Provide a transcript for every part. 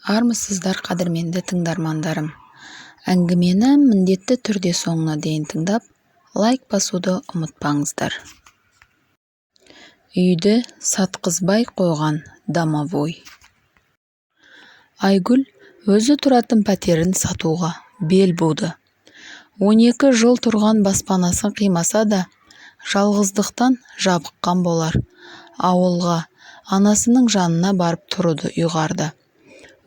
Армысыздар, қадірменді тыңдармандарым! Әңгімені міндетті түрде соңына дейін тыңдап, лайк басуды ұмытпаңыздар. Үйді сатқызбай қойған домовой. Айгүл өзі тұратын пәтерін сатуға бел буды. 12 жыл тұрған баспанасын қимаса да, жалғыздықтан жабыққан болар, ауылға, анасының жанына барып тұруды ұйғарды.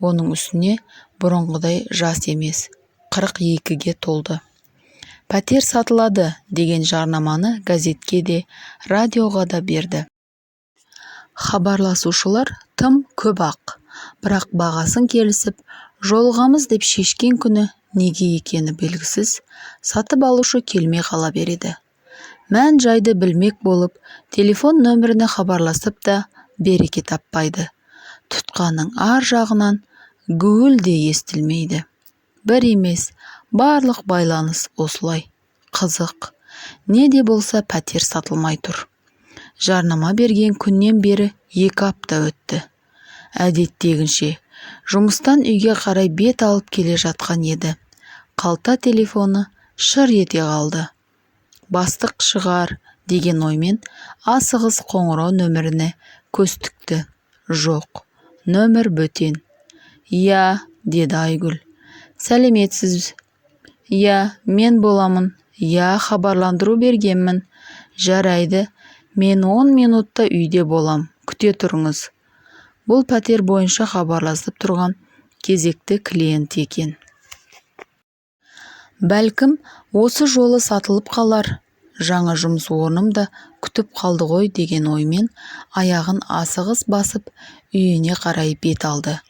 Оның үстіне бұрынғыдай жас емес, 42-ге толды. Пәтер сатылады деген жарнаманы газетке де, радиоға да берді. Хабарласушылар тым көп-ақ, бірақ бағасын келісіп, жолығамыз деп шешкен күні неге екені белгісіз, сатып алушы келмей қала береді. Мән-жайды білмек болып, телефон нөміріне хабарласып та береке таппайды. Тұтқаның ар жағынан гуіл де естілмейді. Бір емес, барлық байланыс осылай. Қызық, не де болса пәтер сатылмай тұр. Жарнама берген күннен бері 2 апта өтті. Әдеттегінше, жұмыстан үйге қарай бет алып келе жатқан еді, қалта телефоны шыр ете қалды. Бастық шығар деген оймен асығыс қоңырау нөміріне көз тікті. Жоқ, нөмір бөтен. «Иә», – деді Айгүл. «Сәлеметсіз. Иә, мен боламын. Иә, хабарландыру бергенмін. Жарайды, мен 10 минутта үйде болам, күте тұрыңыз». Бұл пәтер бойынша хабарласып тұрған кезекті клиент екен. Бәлкім, осы жолы сатылып қалар, жаңа жұмыс орным да күтіп қалды ғой деген оймен аяғын асығыс басып, үйіне қарай бет алды.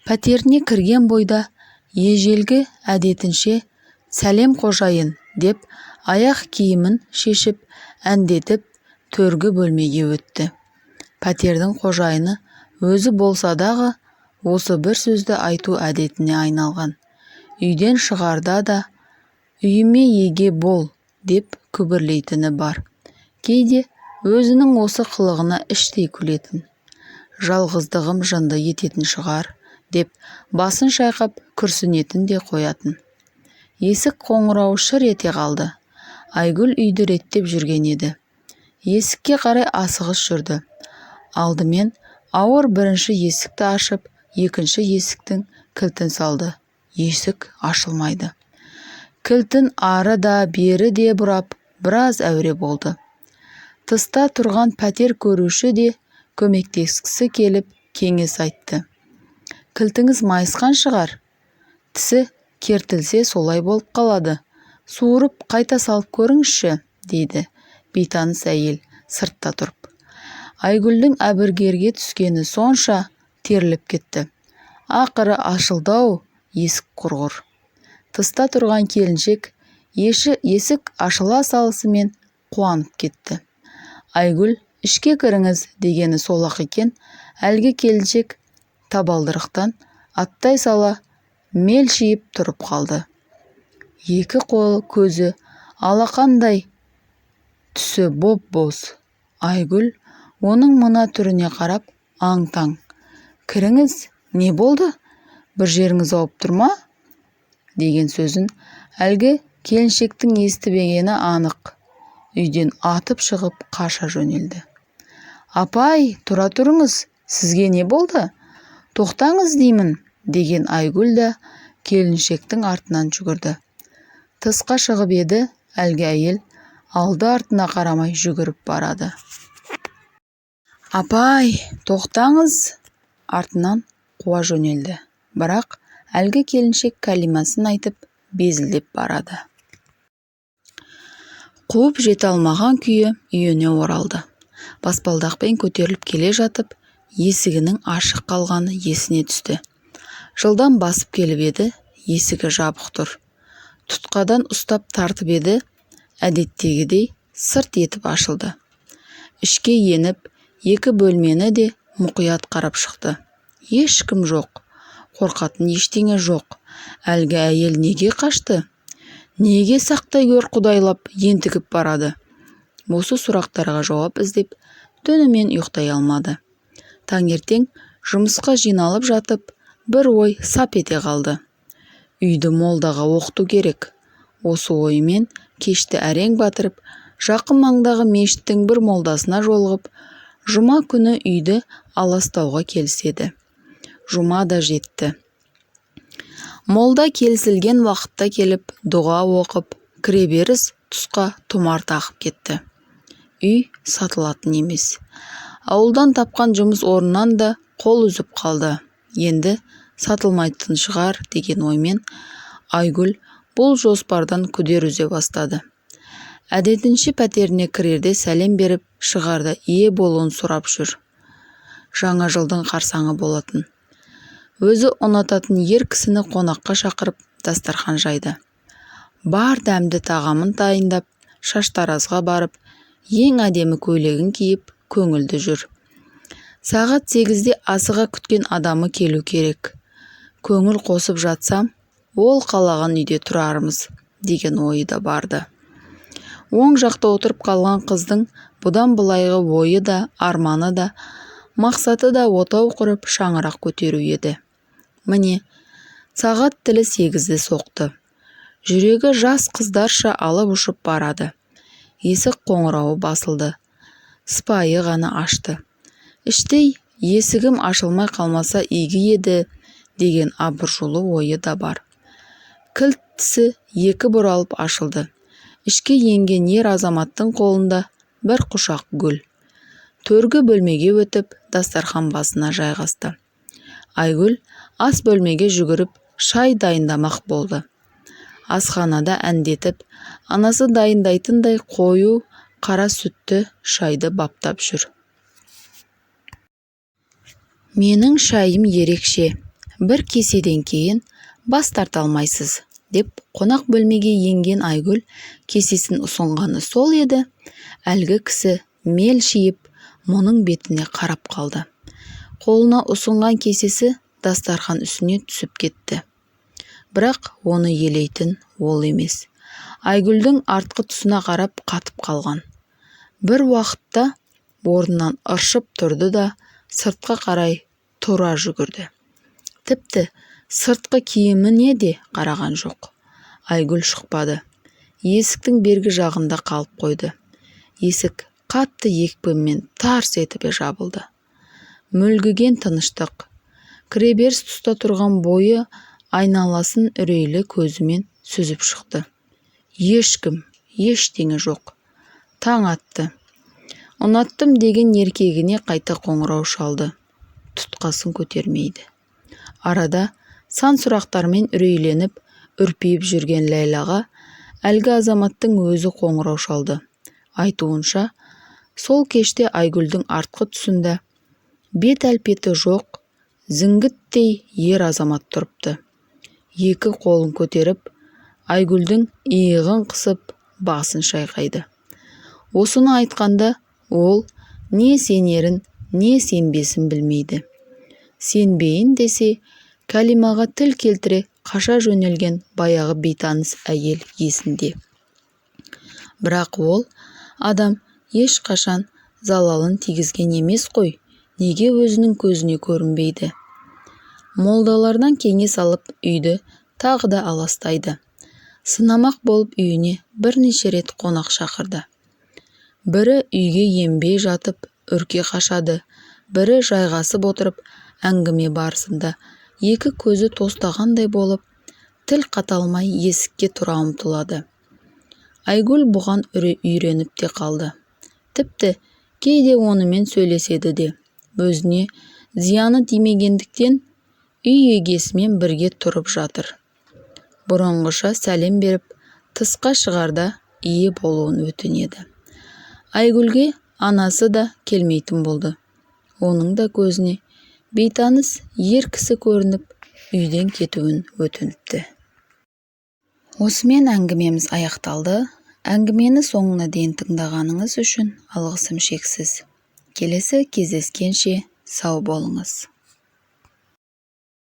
Пәтеріне кірген бойда ежелгі әдетінше «Сәлем, қожайын!» деп, аяқ киімін шешіп, әндетіп төргі бөлмеге өтті. Пәтердің қожайыны өзі болса дағы, осы бір сөзді айту әдетіне айналған. Үйден шығарда да «Үйіме еге бол» деп күбірлейтіні бар. Кейде өзінің осы қылығына іштей күлетін. «Жалғыздығым жынды ететін шығар» деп басын шайқап, күрсінетін де қоятын. Есік қоңырауы шыр ете қалды. Айгүл үйді реттеп жүрген еді. Есікке қарай асығыс жүрді. Алдымен ауыр бірінші есікті ашып, екінші есіктің кілтін салды. Есік ашылмайды. Кілтін ары да, бері де бұрап, біраз әуре болды. Тыста тұрған пәтер көруші де көмектескісі келіп, кеңес айтты: «Кілтіңіз майысқан шығар, тісі кертілсе, солай болып қалады. Суырып, қайта салып көріңізші», – дейді бейтаныс әйел сыртта тұрып. Айгүлдің әбігерге түскені сонша, терлеп кетті. Ақыры ашылды-ау есік құрғыр. Тыста тұрған келіншек есік ашыла салысымен қуанып кетті. Айгүл «Ішке кіріңіз» дегені сол-ақ екен, әлгі келіншек табалдырықтан аттай сала мелшиіп тұрып қалды. Екі қол көзі алақандай, түсі боп-боз. Айгүл оның мына түріне қарап аң-таң. «Кіріңіз, не болды, бір жеріңіз ауырып тұр ма?» деген сөзін әлгі келіншектің естімегені анық. Үйден атып шығып, қаша жөнелді. «Апай, тұра тұрыңыз, сізге не болды? Тоқтаңыз деймін!» деген Айгүл да келіншектің артынан жүгірді. Тысқа шығып еді, әлгі әйел алды-артына қарамай жүгіріп барады. «Апай, тоқтаңыз!» Артынан қуа жөнелді. Бірақ әлгі келіншек кәлимасын айтып, безілдеп барады. Қуып жете алмаған күйі үйіне оралды. Баспалдақпен көтеріліп келе жатып, есігінің ашық қалғаны есіне түсті. Жылдам басып келіп еді, есігі жабық тұр. Тұтқадан ұстап тартып еді, әдеттегідей сырт етіп ашылды. Ішке еніп, екі бөлмені де мұқият қарап шықты. Ешкім жоқ, қорқатын ештеңе жоқ. Әлгі әйел неге қашты? Неге сақтай гөр құдайлап ентігіп барады? Осы сұрақтарға жауап іздеп, түнімен ұйықтай алмады. Таңертең жұмысқа жиналып жатып, Бір ой сап ете қалды. Үйді молдаға оқыту керек. Осы ойымен кешті әрең батырып, жақын маңдағы мешіттің бір молдасына жолығып, жұма күні үйді аластауға келіседі. Жұма да жетті. Молда келісілген уақытта келіп, дұға оқып, кіреберіс тұсқа тұмар тағып кетті. Үй сатылатын емес. Ауылдан тапқан жұмыс орнынан да қол үзіп қалды. Енді сатылмайтын шығар деген оймен Айгүл бұл жоспардан күдер үзе бастады. Әдетінше пәтеріне кірерде сәлем беріп, шығарда ие болуын сұрап жүр. Жаңа жылдың қарсаңы болатын. Өзі ұнататын ер кісіні қонаққа шақырып, дастархан жайды. Бар дәмді тағамын дайындап, шаштаразға барып, ең әдемі көйлегін киіп, көңілді жүр. Сағат 8-де асыға күткен адамы келу керек. Көңіл қосып жатсам, ол қалаған үйде тұрармыз деген ойы да барды. Оң жақта отырып қалған қыздың бұдан былайғы ойы да, арманы да, мақсаты да отау құрып, шаңырақ көтеру еді. Міне, сағат тілі 8-ді соқты. Жүрегі жас қыздарша алып ұшып барады. Есік қоңырауы басылды. Сыпайы ғана ашты. Іштей есігім ашылмай қалмаса игі еді деген абыржулы ойы да бар. Кілт тісі екі бұралып ашылды. Ішке енген ер азаматтың қолында бір құшақ гүл. Төргі бөлмеге өтіп, дастархан басына жайғасты. Айгүл ас бөлмеге жүгіріп, шай дайындамақ болды. Асханада әндетіп, анасы дайындайтындай қою қара сүтті шайды баптап жүр. Менің шайым ерекше, бір кеседен кейін бас тарта алмайсыз, деп қонақ бөлмеге енген Айгүл кесесін ұсынғаны сол еді, әлгі кісі мелшиіп мұның бетіне қарап қалды. Қолына ұсынған кесесі дастархан үстіне түсіп кетті. Бірақ оны елейтін ол емес. Айгүлдің артқы тұсына қарап қатып қалған. Бір уақытта орнынан ыршып тұрды да, сыртқа қарай тұра жүгірді. Тіпті сыртқы киіміне де қараған жоқ. Айгүл шықпады. Есіктің бергі жағында қалып қойды. Есік қатты екпінмен тарс етіп жабылды. Мүлгіген тыныштық. Кіреберіс тұста тұрған бойы айналасын үрейлі көзімен сүзіп шықты. Ешкім, ештеңе жоқ. Таң атты. Ұнаттым деген еркегіне қайта қоңырау шалды. Тұтқасын көтермейді. Арада сан сұрақтармен үрейленіп, үрпиіп жүрген Ләйлаға әлгі азаматтың өзі қоңырау шалды. Айтуынша, сол кеште Айгүлдің артқы тұсында бет әлпеті жоқ, зіңгіттей ер азамат тұрыпты. Екі қолын көтеріп, Айгүлдің иығын қысып, басын шайқайды. Осыны айтқанда ол не сенерін, не сенбесін білмейді. Сенбейін десе, кәлимаға тіл келтіре қаша жөнелген баяғы бейтаныс әйел есінде. Бірақ ол адам ешқашан залалын тигізген емес қой, неге өзінің көзіне көрінбейді? Молдалардан кеңес алып, үйді тағы да аластайды. Сынамақ болып үйіне бірнеше рет қонақ шақырды. Бірі үйге енбей жатып үрке қашады, бірі жайғасып отырып әңгіме барысында екі көзі тостағандай болып, тіл қата алмай есікке тұра ұмтылады. Айгүл бұған үйреніп те қалды. Тіпті кейде онымен сөйлеседі де, өзіне зияны тимегендіктен үй егесімен бірге тұрып жатыр. Бұрынғыша сәлем беріп, тысқа шығарда ие болуын өтінеді. Айгүлге анасы да келмейтін болды. Оның да көзіне бейтаныс ер кісі көрініп, үйден кетуін өтініпті. Осымен әңгімеміз аяқталды. Әңгімені соңына дейін тыңдағаныңыз үшін алғысым шексіз. Келесі кездескенше сау болыңыз.